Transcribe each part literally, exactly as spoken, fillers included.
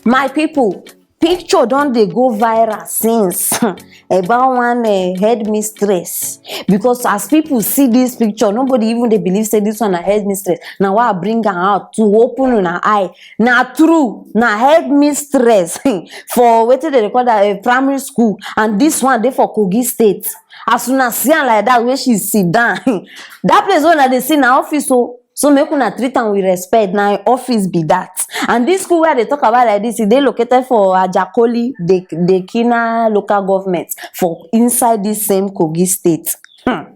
My people, picture don dey go viral since about one uh, headmistress, because as people see this picture, nobody even dey believe say this one na headmistress. Na why I bring am out to open una eye. Na true, na headmistress for wetin dem dey call that uh, primary school, and this one dey for Kogi State. As una see am like that, wey she sit down, that place wey una dey see na office o. So make una treat am with respect. Na im office be that. And this school wey I dey talk about like this, e dey located for Ajakoli, De Dekina local government, for inside this same Kogi state. Hmm.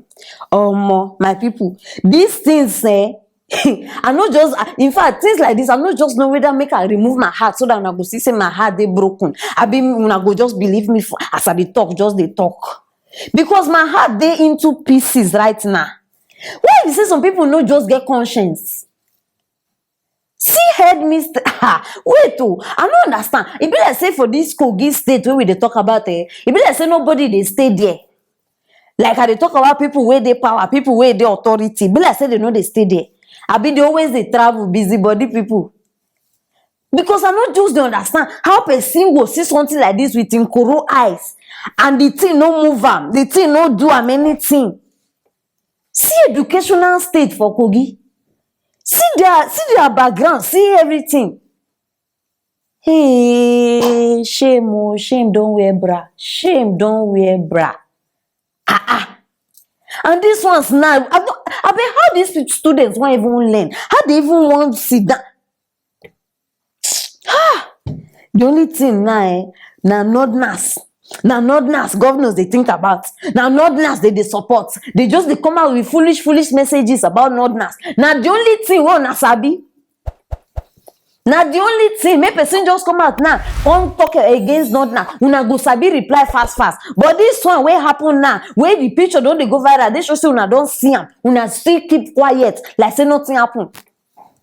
Omo, my people, these things, eh, I no just, in fact, things like this, I no just know whether make I remove my heart so that una go see say my heart dey broken. Abi una go just believe me for, as I dey talk, just dey talk. Because my heart dey into pieces right now. Why be say some people no just get conscience? See headmistress, ah, wait o, I no understand. E be like say for this Kogi state wey we dey talk about, eh, e be like say nobody dey stay there. Like I dey talk about people wey dey power, people wey dey authority. E be like say dem no dey stay there. Abi dem always dey travel, busybody people. Because I no just dey understand how person go see something like this with im koro eyes, and the thing no move am, the thing no do am anything. See educational state for Kogi. See their, see their background, see everything. Hey, shame o, shame don wear bra. Shame don wear bra. Ah ah. And these ones now, I be, how these students wan even learn? How dem even wan sit down? Ah! The only thing now, eh, na northerners. Na northerners governors dey think about. Na northerners dem dey support. Dem just dey come out with foolish, foolish messages about northerners. Na the only thing wey una sabi. Na the only thing, make person just come out now, come talk against northerners. Una go sabi reply fast fast. But this one wey happen now, wey the picture don dey go viral, dey show say una don see am. Una still keep quiet like say nothing happen.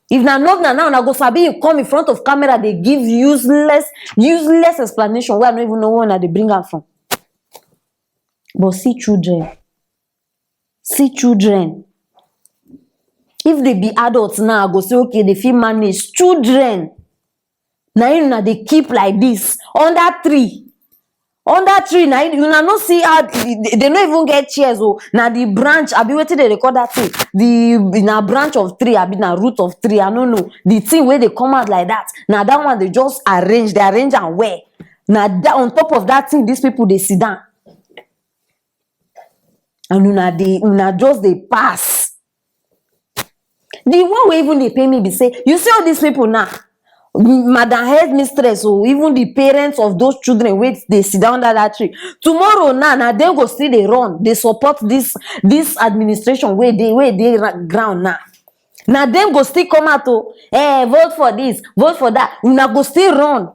If na northerner now, una go sabi you come in front of camera dey give useless, useless explanation wey I no even know where una dey bring am from. But see children, see children. If dem be adults now, I go say okay, dem fit manage. Children, na im una dey keep like this under tree. Under tree, na im, una no see how dem no even get chairs o. Na the branch, abi wetin dem dey call that thing? The, na branch of tree, abi na root of tree, I no know. The thing wey dey come out like that, na that one dem just arrange, dem arrange am well. Na that, on top of that thing, these people dey sit down. And una dey, una just dey pass. The one wey even dey pain me be say, you see all these people now, madam headmistress o, even the parents of those children wey dey sit down under that tree, tomorrow now, na dem go still dey run, dey support this, this administration wey dey, wey dey ra-, ground now. Na dem go still come out o, eh, vote for this, vote for that. Una go still run.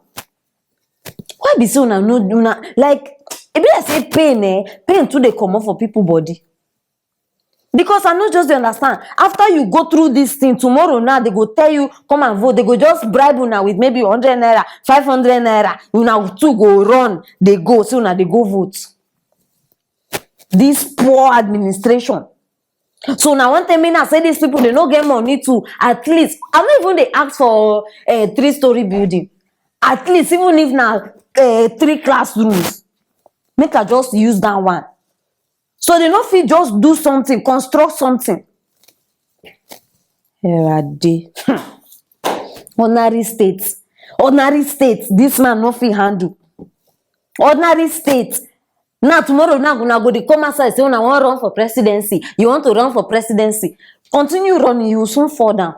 Why be say una no, una, like, e be like say pain, eh, pain too dey comot for people body. Because I no just dey understand. After you go through this thing, tomorrow now, dem go tell you, "Come and vote." Dem go just bribe una with maybe hundred naira, five hundred naira. Una too go run, dey go, say una dey go vote. This poor administration. So una wan tell me now say these people, dem no get money to, at least, I no even dey ask for, eh, three-story building. At least, even if na, eh, three classrooms, make I just use that one. So dem no fit just do something, construct something. Here I dey. Ordinary state. Ordinary state, this man no fit handle. Ordinary state. Now tomorrow now, una go dey come outside say una wan run for presidency. You want to run for presidency. Continue running, you will soon fall down.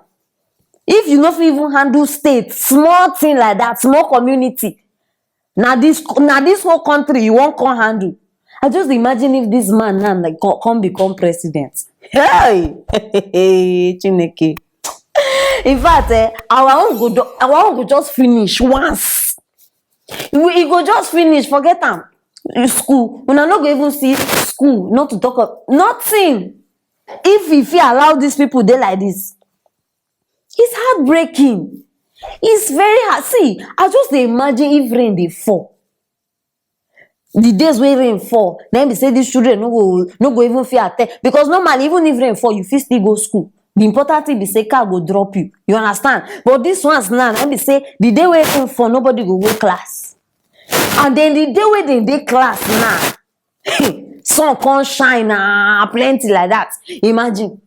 If you no fit even handle state, small thing like that, small community, na this, na this whole country you wan come handle? I just dey imagine if this man now, like, co-, come become president. Hey! Chineke. In fact, eh, our own go do, our own go just finish once. We, e go just finish, forget am. School, una no go even see school, not to talk of nothing. If e fit allow these people dey like this, it's heartbreaking. It's very hard. See, I just dey imagine if rain dey fall. The days wey rain fall, na im be say these children no go, no go even fit attend. Because normally, even if rain fall, you fit still go school. The important thing be say car go drop you. You understand? But these ones now, na be say the day wey dem fall, nobody go go class. And then the day wey dem dey class now, sun come shine, ah, plenty like that. Imagine.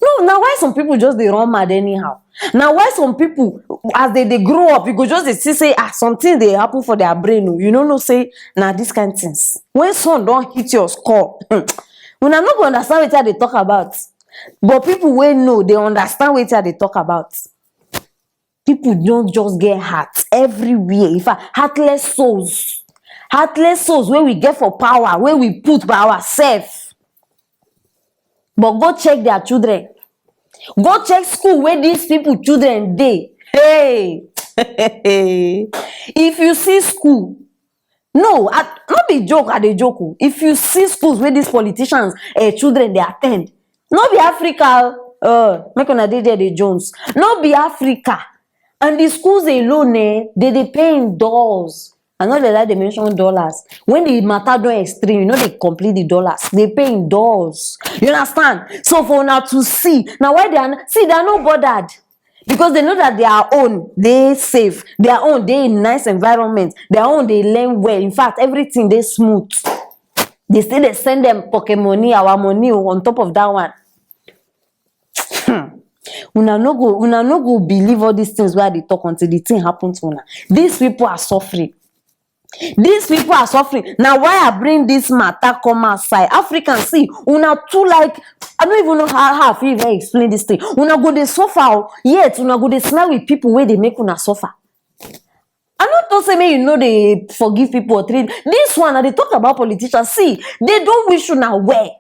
No, na why some people just dey run mad anyhow. Na why some people, as they dey grow up, you go just dey see say, ah, something dey happen for their brain o. You no know say na this kind things. When sun don hit your skull, una no go understand wetin I dey talk about. But people wey know, dey understand wetin I dey talk about. People don just get heart everywhere. In fact, heartless souls. Heartless souls wey we get for power, wey we put by ourselves. But go check their children. Go check school where these people children dey. Hey! If you see school, no, I, no be joke, I dey joke o. If you see schools where these politicians, eh, children dey attend, no be Africa o. Uh, make una dey there, dey Jones. No be Africa. And the schools alone, eh, they dey pay in dollars. I no dey like dey mention dollars. When the matter don extreme, you know, they complete the dollars. They pay in dollars. You understand? So for una to see, now why they are n-, see, they are not bothered. Because they know that their own dey safe, their own dey in nice environment, their own dey learn well. In fact, everything dey smooth. They still dey send them pocket money, our money o, on top of that one. Hmm. Una no go, una no go believe all these things wey I dey talk until the thing happen to una. These people are suffering. These people are suffering. Na why I bring this matter come outside. Africans, see, una too like, I don't even know how, how I fit even explain this thing. Una go dey suffer o, yet una go dey smile with people wey dey make una suffer. I no talk say make you no dey forgive people or treat. This one, I dey talk about politicians. See, they don wish una well.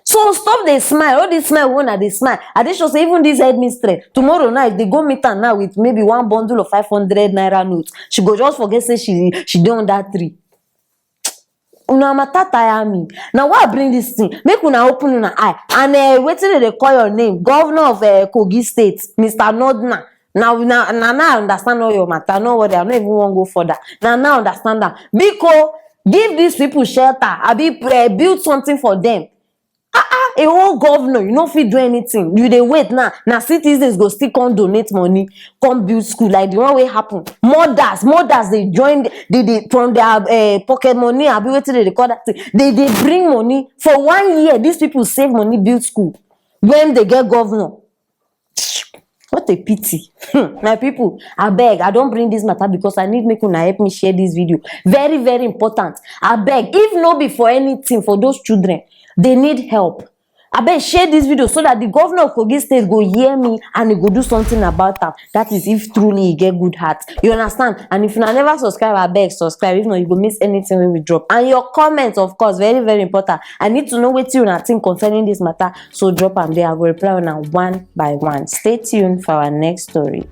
So stop dey smile. All this smile wey una dey smile, I dey sure say even this headmistress, tomorrow night, they go meet am now with maybe one bundle of five hundred naira note. She go just forget say she, she dey under tree. Una matter tire me. Na why I bring this thing. Make una open una eye. And, eh, wetin dem dey call your name? Governor of, eh, Kogi State, Mister Nordna. Now, now, now, now I understand all your matter. No worry, I no even wan go further. Now, now I understand that. Biko, give these people shelter. Abi, eh, build something for them. Ah, ah, a whole governor, you no fit do anything. You dey wait now. Na citizens go still come donate money, come build school like the one wey happen. Mothers, mothers dey join, they dey from their, eh, pocket money, abi wetin dem dey call that thing. They dey bring money. For one year, these people save money, build school. When they get governor, what a pity. Hmm, my people, abeg, I don bring this matter because I need make una help me share this video. Very, very important. Abeg, if no be for anything, for those children, they need help. Abeg, share this video so that the governor of Kogi State go hear me and he go do something about am. That is, if truly he get good heart. You understand? And if una never subscribe, abeg subscribe. If not, you go miss anything wey we drop. And your comments, of course, very, very important. I need to know wetin una think concerning this matter. So drop am there. I go reply una one by one. Stay tuned for our next story.